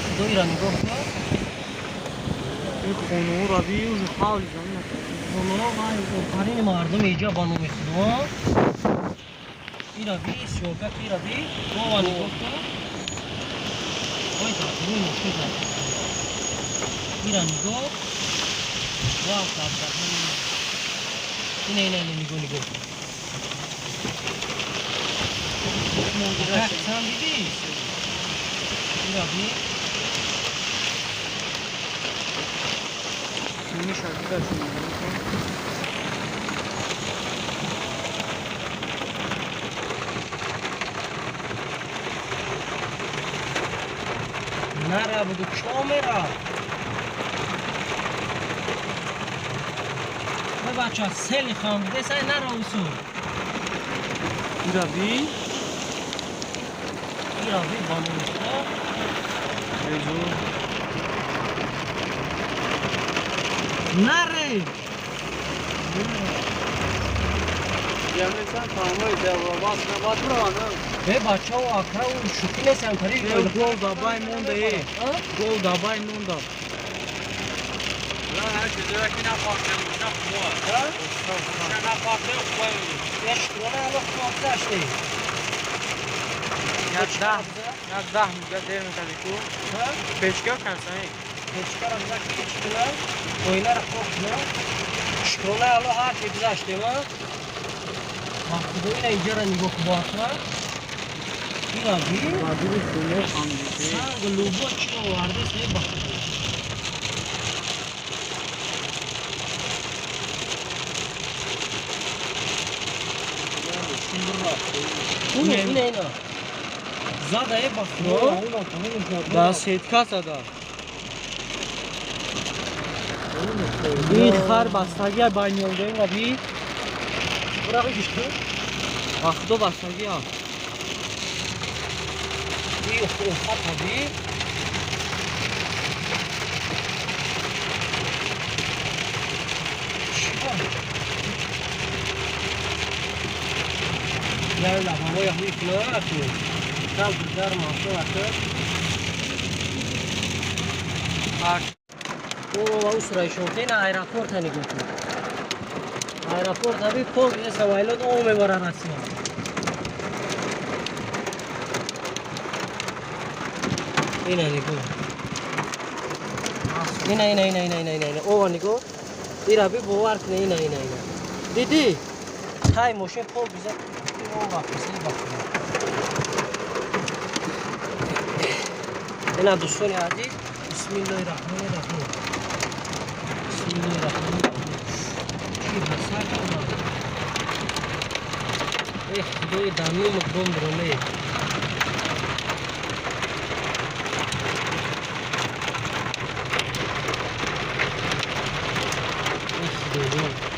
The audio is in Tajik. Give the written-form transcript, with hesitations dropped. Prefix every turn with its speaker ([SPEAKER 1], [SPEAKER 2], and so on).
[SPEAKER 1] Худоира нигоҳ кун.
[SPEAKER 2] Ин хонаҳоро би, уже ҳавли замин.
[SPEAKER 1] Хонаҳо вай офарини мардуми иҷа ба номи Худо. Ира би, съёмка ира би, ова нигоҳ кун. Ой, рӯи мошин зад. Ира нигоҳ. Ва дафтарҳои ина, ина, ина, нигоҳ, нигоҳ. Чанд дидӣ? Ира би.
[SPEAKER 2] Миша дида.
[SPEAKER 1] Нара буду, чо мера? Бача, сели хам десай, нара усу.
[SPEAKER 2] Ира би.
[SPEAKER 1] Ира би, ба номи Худо.
[SPEAKER 2] Резу.
[SPEAKER 1] Наре! Бе, бачао, акра, шӯхӣ нестам, кари.
[SPEAKER 2] Гол дабай монда, е. Гол дабай монда.
[SPEAKER 1] Шукрона Аллоҳ, мо гузаштем.
[SPEAKER 2] Як 10 мига дер мекарди ку. Печка кансаи.
[SPEAKER 1] Печкаро гузашт, чӣ кунам? Оинаро пок кунам. Шукрона Аллоҳ, ҳар чи гузаштем, а? Ба Худо, ина иҷара нигоҳ кун, бо акра. Ира би.
[SPEAKER 2] Бадури хунор хамдиде.
[SPEAKER 1] Санг лубо чӣ овардест, е, ба Худо. Ина, ина, ина. Зада, е, ба Худо.
[SPEAKER 2] Да сетка зада. Ин хар бастагия байниёлдаин би.
[SPEAKER 1] Бура бигиш ту.
[SPEAKER 2] Ба Худо, бастагия.
[SPEAKER 1] И офата би. Яла, ҳавоя ҳуй кунад, кал дар мошин ака. О, усрайшон, ина аэропорта нигоҳ кун. Аэропорта би, пок самолёт о мебара Россия. Ина нигоҳ. Ина, ина, ина, ина, ина, ина, ина. Ова нигоҳ. Ира би, бовар куне, ина, ина, ина. Дидӣ? Тай мошин пок биза ова писи, ба Худо. Ина, дӯстони азиз, бисмиллоҳи раҳмони раҳим. Бисмиллоҳи раҳмони раҳим. Чӣ ҳасар дорад? Эх, Худои дамию муқдом бироме. Эх, Худоҷон.